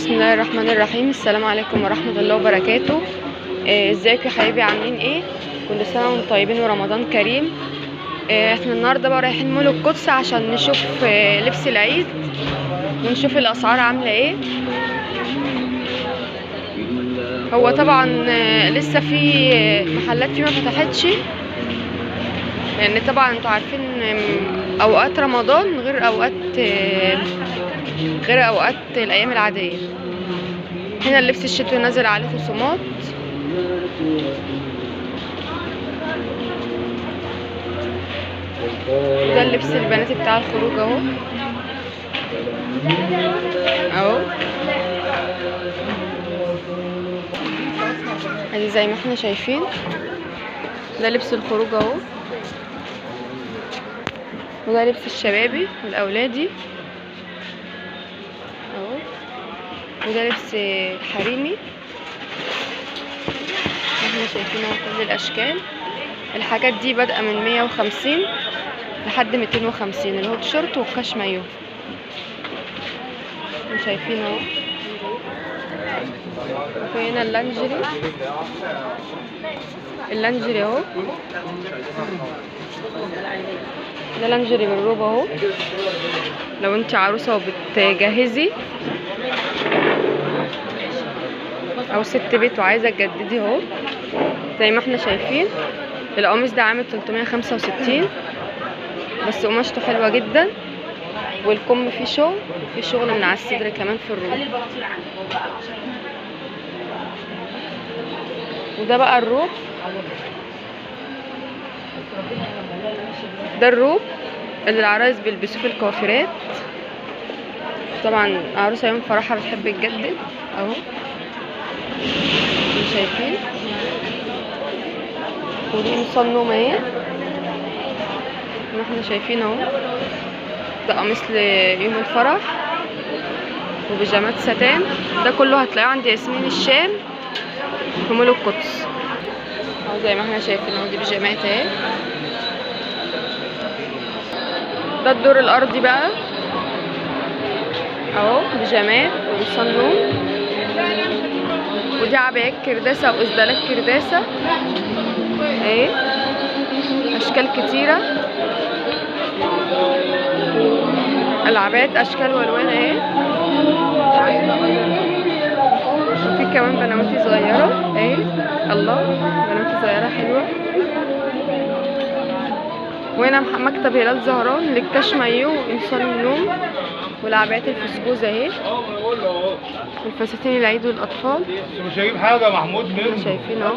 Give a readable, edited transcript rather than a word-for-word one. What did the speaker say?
بسم الله الرحمن الرحيم. السلام عليكم ورحمة الله وبركاته. ازيكم يا حبايبي، عاملين ايه؟ كل سنة وانتم طيبين ورمضان كريم. احنا النهارده بقى رايحين مول القدس عشان نشوف لبس العيد ونشوف الاسعار عاملة ايه. هو طبعا لسه في محلات فيه ما فتحتش، لان طبعا انتوا عارفين اوقات رمضان غير اوقات الايام العادية. هنا اللبس الشتوي نازل عليه خصومات. ده اللبس البناتي بتاع الخروج اهو اهو، ادي زي ما احنا شايفين ده لبس الخروج اهو، وده لبس الشبابي والاولادي اهو، وده لبس حريمي. احنا شايفين اهو كل الاشكال. الحاجات دي بادئه من 150 لحد 250، الهوت شورت والكاش مايو شايفين اهو. وهنا اللانجري، اللانجري اهو، ده لانجري بالروب اهو، لو انت عروسه وبتجهزي او ست بيت وعايزه تجددي اهو زي ما احنا شايفين. القميص ده عامل 365 بس قماشته حلوة جدا، والكم فيه شغل، فيه شغل من على الصدر كمان في الروب. وده بقى الروب، ده الروب اللي العرايس بيلبسوه في الكوافيرات. طبعا عروسه يوم فرحها بتحب تجدد اهو شايفين. ودي قمصان نوم اهي ما احنا شايفين اهو، ده قميص ليوم الفرح وبيجامات ستان. ده كله هتلاقيه عند ياسمين الشام في مول القدس اهو زي ما احنا شايفين اهو، دي بيجامات اهي. ده الدور الارضي بقى اهو، بيجامات وقمصان نوم، ودي عبايات كرداسه واسدالات كرداسه اهي، اشكال كتيرة. العبايات اشكال والوان اهي. في كمان بنوتي صغيرة اهي، الله بنوتي صغيرة حلوة. وهنا مكتب هلال زهران للكاش مايو وقمصان النوم والعبايات الفسكوزه اهي، والفساتين العيد والاطفال. بس مش هجيب حاجة محمود منه شايفين اهو.